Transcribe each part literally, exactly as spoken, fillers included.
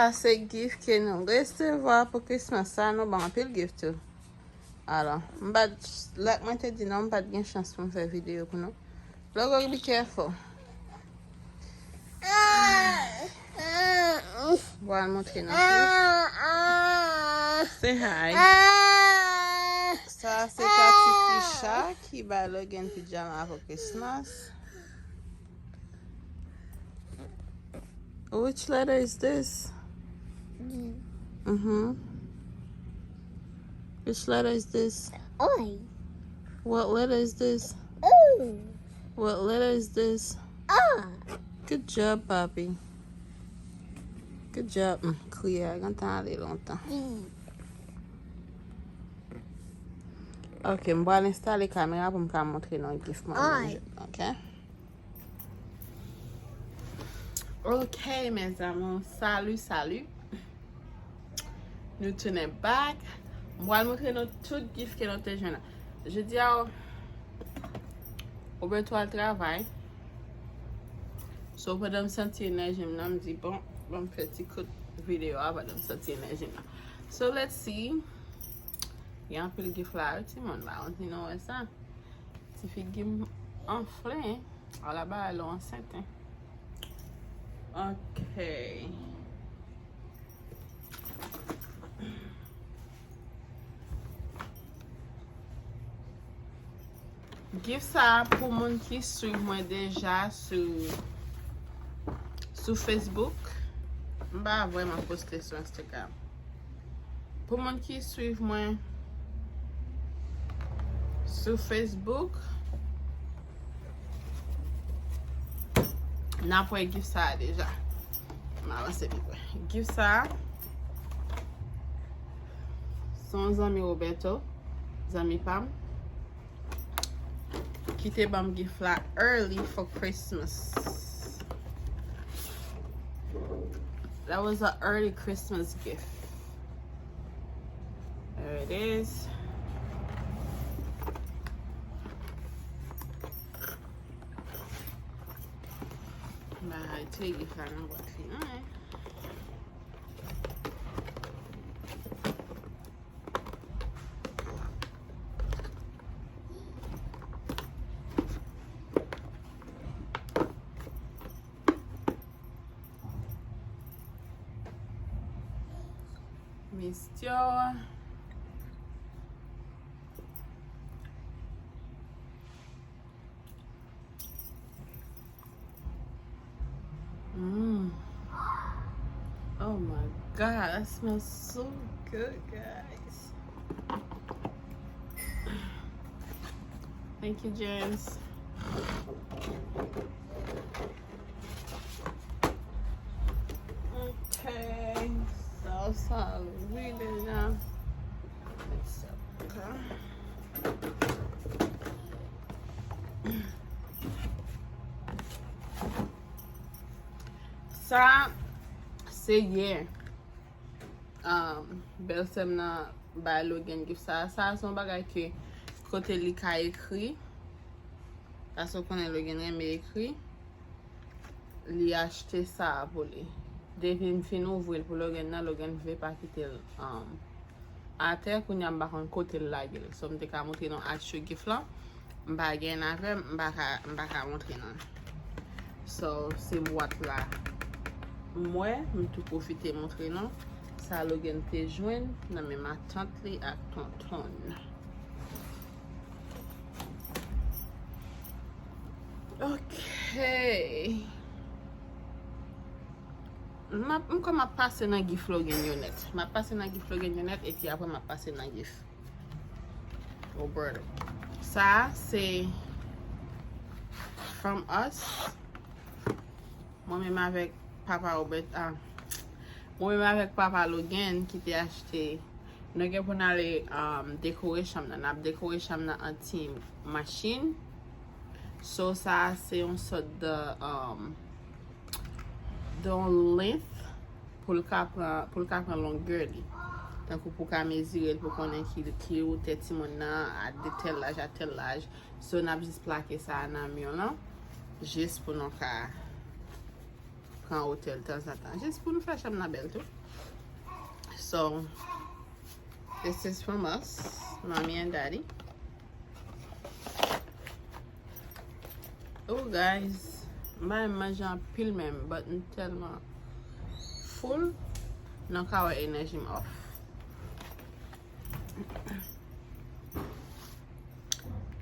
Sa se gift ke nou resevwa pou Christmas. Sa nou ban anpil gift tou. Alò, m pa t, like mwen te di nou, m pa t gen chans pou m fè videyo pou nou. Logo, be careful. Bon, al montre nou. Say hi. Sa se Tati Kisha ki bay Logan pijama pou Christmas. Which letter is this? Mm-hmm. Which letter is this? Oi. What letter is this? Ooh. What letter is this? Ah. Good job, Papi. Good job. Mm, kriye a gentan ale lontan. Mm. Ok, m pral enstale kamera pou m ka montre nou gift mwen menm. Ok. Ok, mes amours. Salut, salut. Nou tounen back. M pral montre nou tout gift ke nou te jwenn la. Jodi a, Roberto al travay. So, pandan m santi enèji m nan, m di, bon, bon, m fè ti kout videyo a pandan m santi enèji m nan. So, let's see. Gen anpil gift la, wi, timoun, pa konn si nou wè sa. Ti figi m anfle, ala bagay lè w ansent, hein. Ok. Gift sa pou moun ki swiv mwen deja sou, sou Facebook. M pa vrèman poste sou Instagram. Pou moun ki swiv mwen sou Facebook, n ap wè gift sa a deja. M avanse pi pre. Gift sa a, se yon zanmi Roberto, zanmi pa m, ki te ban m gift la early for Christmas. That was an early Christmas gift. There it is. Bagay te gift la nan bwat li an, hein. Miss Dior. Mm. Oh my God, that smells so good, guys. Thank you, James. Ok, sa, sa wi deja. Sa, se yè. Um, bèlsè m nan bay Logan gift sa. Sa, se yon bagay ke kote li ka ekri. Paske w konnen Logan renmen ekri. Li achte sa a pou li. Depi m fin ouvri l pou Logan nan, Logan vle pa kite l, um, atè. Kounye a m pa konn kote l lage l. So, m te ka montre nou actual gift lan. M pa gen avè m, m pa ka, m pa ka montre nou. So, se bwat la. M wè, m tou pwofite montre nou. Sa Logan te jwenn nan men matant li ak tonton l. Ok. M ap, m kwè m ap pase nan gift Logan yo nèt. M ap pase nan gift Logan yo nèt, epi apre m ap pase nan gift Roberto. Sa, se From Us. Mwen menm avèk papa Robert, ah, mwen menm avèk papa Logan ki te achte, nou gen pou n ale, um, dekore chanm nan. N ap dekore chanm nan an ti machin. So, sa a se yon sòt de, um, de yon length pou l ka pran, pou l ka pran longè li. Tankou pou w ka mezire l, pou konnen ki, ki wotè timoun nan, a de tèl laj a tèl laj. So, n ap jis plake sa a nan mi lan, jis pou nou ka pran wotè l tanzantan. Jis pou nou fè chanm nan bèl tou. So, this is from us, Mommy and Daddy. Oh, guys, m pa manje anpil menm, but m tèlman full, nou ka wè enèji m off.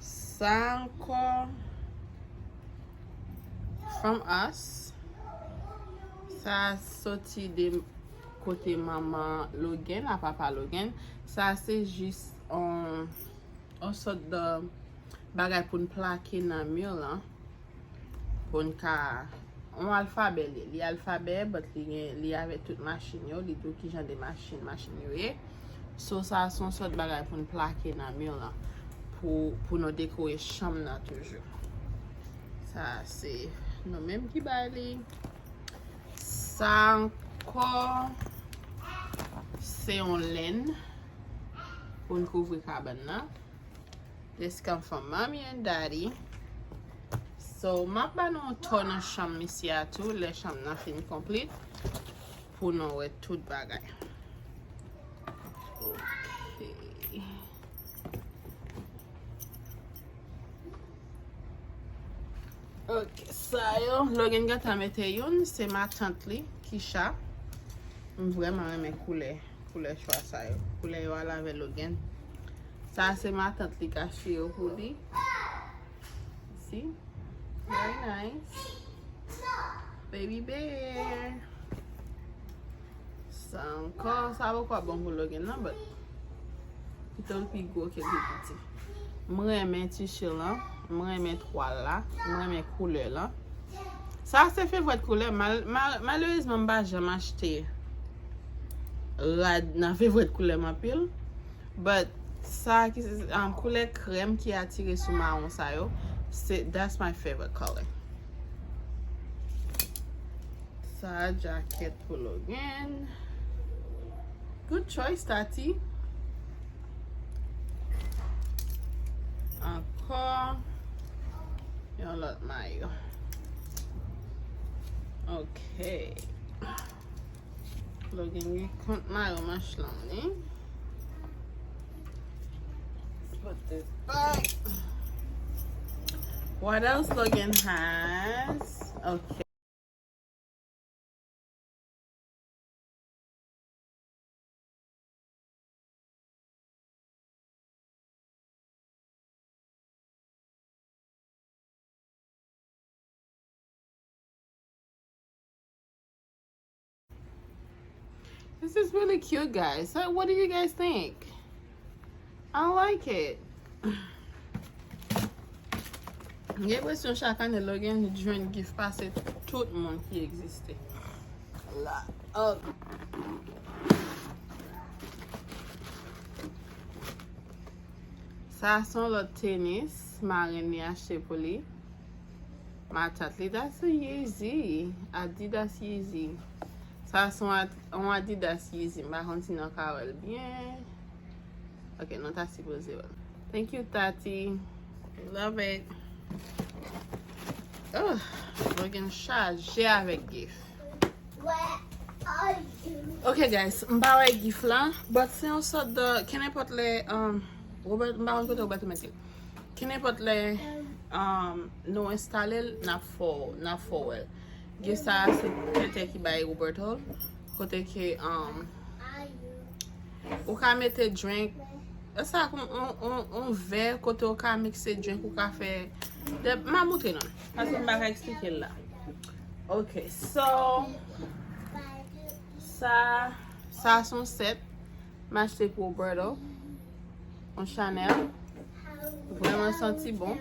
Sa ankò, from us. Sa soti de kote manman Logan, a papa Logan. Sa se jis on, on sòt de bagay pou n plake nan mi lan. Pou n ka, on alfabè li ye. Li alfabè, but li gen, li avèk tout machin yo. Li di w ki jan de machin, machin yo ye. So, sa se yon sòt bagay pou n plake nan mi lan. Pou, pou nou dekore chanm nan toujou. Sa, se nou menm ki bay li. Sa ankò, se yon lenn pou n kouvri kabann nan. This come from Mommy and Daddy. So, m ap ba nou yon tour nan chanm misye a tou, lè chanm nan fin konplit, pou nou wè tout bagay. Ok. Ok, sa yo, Logan gentan mete youn, se matant li, Kisha. M vrèman renmen koulè, koulè chwa sa yo. Koulè yo al avè Logan. Sa se matant li k achte yo pou li. See? Very nice. Baby bear. Sa ankò, sa poko bon pou Logan nan, but pito l pi gwo ke l pi piti. M renmen tisi lan, m renmen twal la, m renmen koulè lan. Sa se fevwèt koulè. Mal, mal, malerezman, m pa janm achte rad nan fevwèt koulè m anpil. But sa ki se, um, koulè krèm ki atire sou mawon sa yo, se, that's my favorite color. Sa jakèt pou Logan. Good choice, Tati. Ankò yon lòt mayo. Ok. Logan gen kont mayo manch long li. Put this back. What else Logan has? Ok. This is really cute, guys. So, what do you guys think? I like it. M gen enpresyon chak ane Logan jwenn gift pase tout moun ki egziste. La. Oh. Sa se yon lòt tenis, marenn li achte pou li. Matant li, that's a Yeezy. Adidas Yeezy. Sa se yon Ad-, yon Adidas Yeezy. M pa konn si nou ka wè l byen. Ok, nou ta sipoze wè l. Thank you, Tati. Love it. Oh, Logan chaje avèk gift. Ok, guys, m pa wè gift la, but se yon sòt de, kenenpòt lè, um, Robert, m pa konn kote Roberto mete l. Kenenpòt lè, um, nou enstale l, n ap fè w, n ap fè w wè l. Gift sa a se tenten ki bay Roberto, kote ke, um, ou ka mete drink, e sa kon on, on, on vè kote ou ka mikse drink, ou ka fè, de, m a montre nou, paske m pa ka eksplike l la. Ok, so, sa, sa se yon sèt m achte pou Roberto, yon Chanel, vrèman santi bon.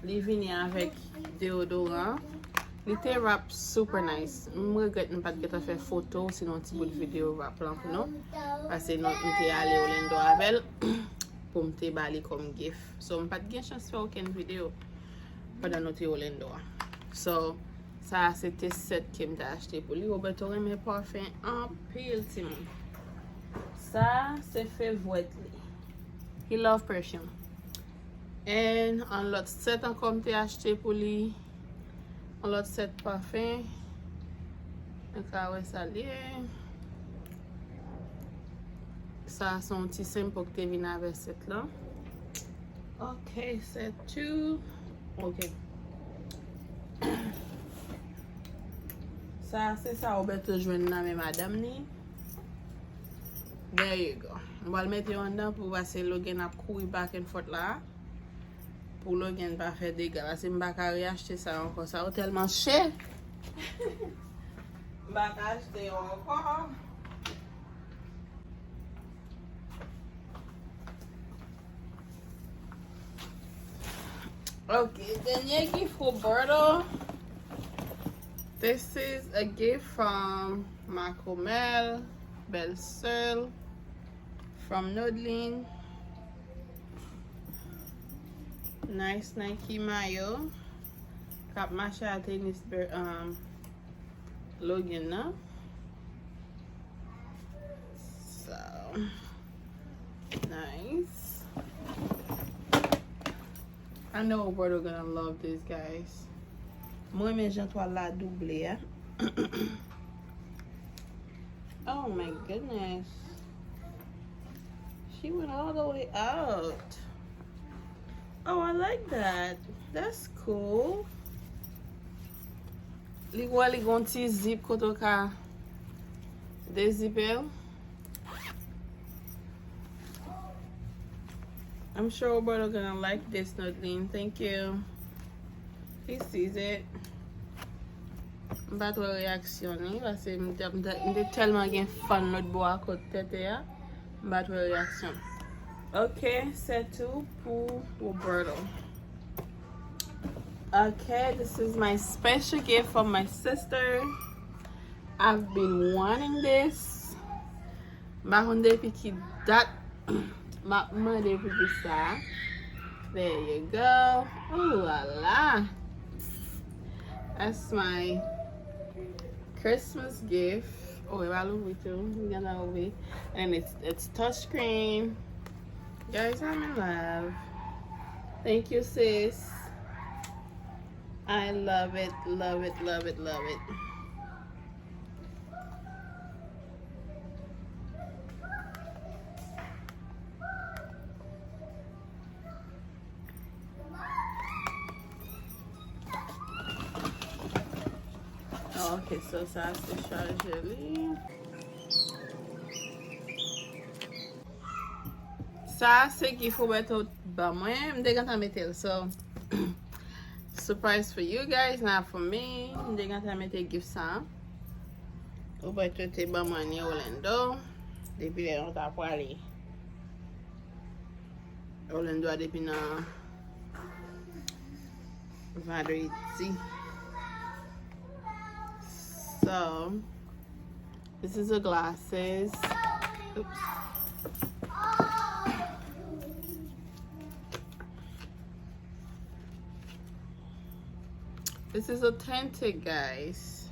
Li vini avèk deodoran. Li te wrap super nice. M regrèt m pa t gentan fè foto, sinon ti bout videyo wrap lan pou nou. Paske nou, m te ale Orlando avè l pou m te ba li kòm gift. So, m pa t gen chans fè okenn videyo pandan nou te Orlando a. So, sa a se te sèt ke m te achte pou li. Roberto renmen pafen anpil, timoun. Sa, se fevwèt li. He love perfume. And yon lòt sèt ankò m te achte pou li. Yon lòt sèt pafen. Nou ka wè sa l ye. Sa se yon ti senpo ki te vin avè sèt lan. Ok, sèt tou. Ok. Sa se sa Roberto jwenn nan men madanm ni. There you go. Mwen pral mete yo anndan pou pase Logan ap kouri back and forth la. Pou Logan pa fè dega. Paske m pa ka reachte sa ankò. Sa yo tèlman chè. M pa ka achte yo ankò. Ok, dènye gift Roberto. This is a gift from ma komèl, bèl sè l, from Nodlin. Nice Nike mayo. K ap mache a tenis um, Logan nan. So, nice. I know Roberto gonna love this, guys. Mwen renmen jan twal la double a. Oh my goodness. She went all the way out. Oh, I like that. That's cool. Li wè li gon ti zip kote w ka dezipe l. I'm sure Roberto gonna like this, Nodlin. Thank you. He sees it. M pa t wè reaksyon li, paske m te, m te, m te tèlman gen fan lòt bò a kot tete a. M pa t wè reaksyon. Ok, se tou pou Roberto. Ok, this is my special gift from my sister. I've been wanting this. M pa konn depi ki dat m ap mande pou kisa. There you go. Ooh la la. That's my Christmas gift. Oh, e pa louvri tou. M gentan ouvri. And it's, it's touch screen. Guys, I'm in love. Thank you, sis. I love it, love it, love it, love it. Ok, so sa se chaje li. Sa se gift Roberto ban mwen. M te gentan mete l. So, surprise for you guys, not for me. M te gentan mete gift sa. Roberto te ban mwen ni Orlando. Depi lè nou ta prale. Orlando a depi nan vandredi. So, this is the glasses. Oops. This is authentic, guys.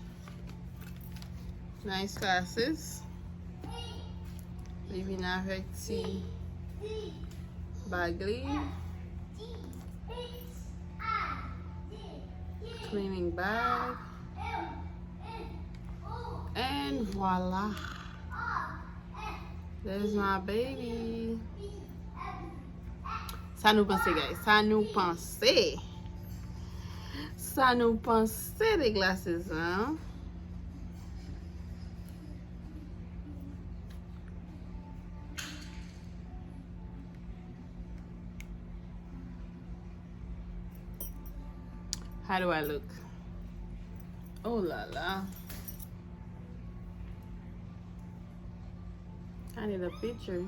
Nice glasses. Li vin avèk ti bag li. Cleaning bag. And voila. There's my baby. Sa nou panse, guys? Sa nou panse? Sa nou panse de glasses, hein? How do I look? Oh la la. I need a picture.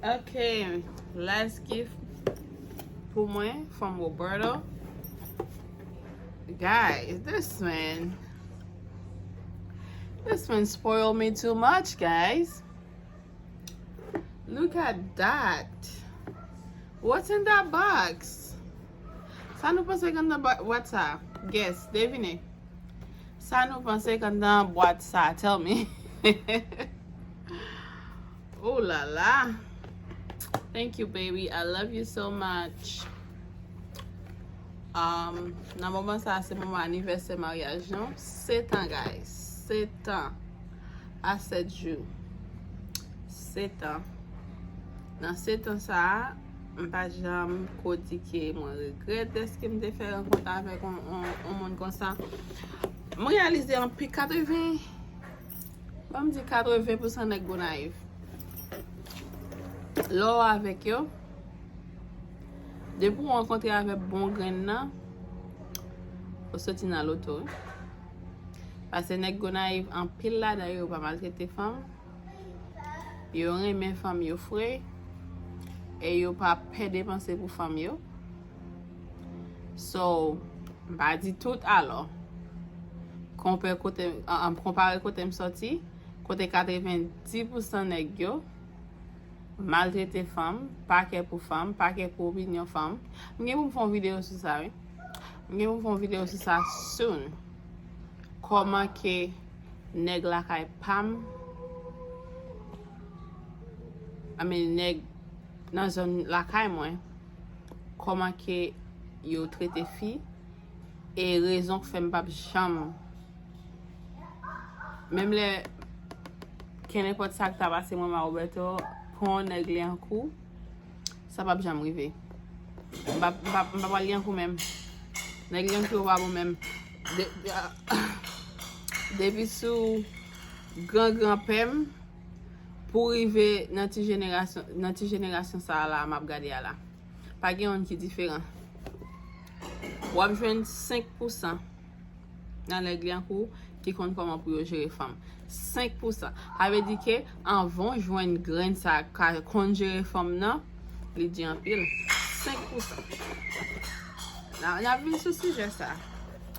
Ok, last gift pou mwen from Roberto. Guys, this man, this man spoil me too much, guys. Look at that. What's in that box? Sa nou panse k anndan bwat sa? Guess, devine. Sa nou panse k anndan bwat sa? Tell me. Oh la la. Thank you, baby. I love you so much. Um, nan moman sa, se moman anivèsè maryaj nou. Sèt an, guys. Sèt an. A sèt jou. Sèt an. Nan sèt an sa, m pa janm ko di ke mwen regrèt dèske m te fè rankont avèk yon, yon, yon moun konsa. M reyalize anpi katreven, ban m di katreven pousan nèg Gonayiv. Lè w avèk yo, depi w rankontre avèk bon grenn nan, ou soti nan loto, wi. Paske nèg Gonayiv, anpil ladan yo pa maltrete fanm. Yo renmen fanm yo fre. E yo pa pè depanse pou fanm yo. So, m pa di tout alò. Konpè kote, an, an, konpare kote m sòti, kote katreven dis pousan nèg yo maltrete fanm, pa kè pou fanm, pa kè pou opinyon fanm. M gen pou m fè yon videyo sou sa, wi. M gen pou m fè yon videyo sou sa soon. Kòman ke nèg lakay pa m, I mean, nèg nan zòn lakay mwen, kòman ke yo trete fi, e rezon k fè m p ap janm, menm lè kenenpòt sa k ta pase mwen, ma Roberto, pran yon nèg Lyankou, sa p ap janm rive. M p ap, m p ap, m p ap al Lyankou menm. Nèg Lyankou yo pa bon menm. De, depi sou gran granpè m, pou rive nan ti jenerasyon, nan ti jenerasyon sa a la, m ap gade a la. Pa gen youn ki diferan. W ap jwenn senk pousan nan nèg Lyankou ki konn kòman pou yo jere fanm. Senk pousan. Sa vle di ke anvan w jwenn grenn sa ka konn jere fanm nan, li di anpil. Senk pousan. N a, n ap vin sou sijè sa.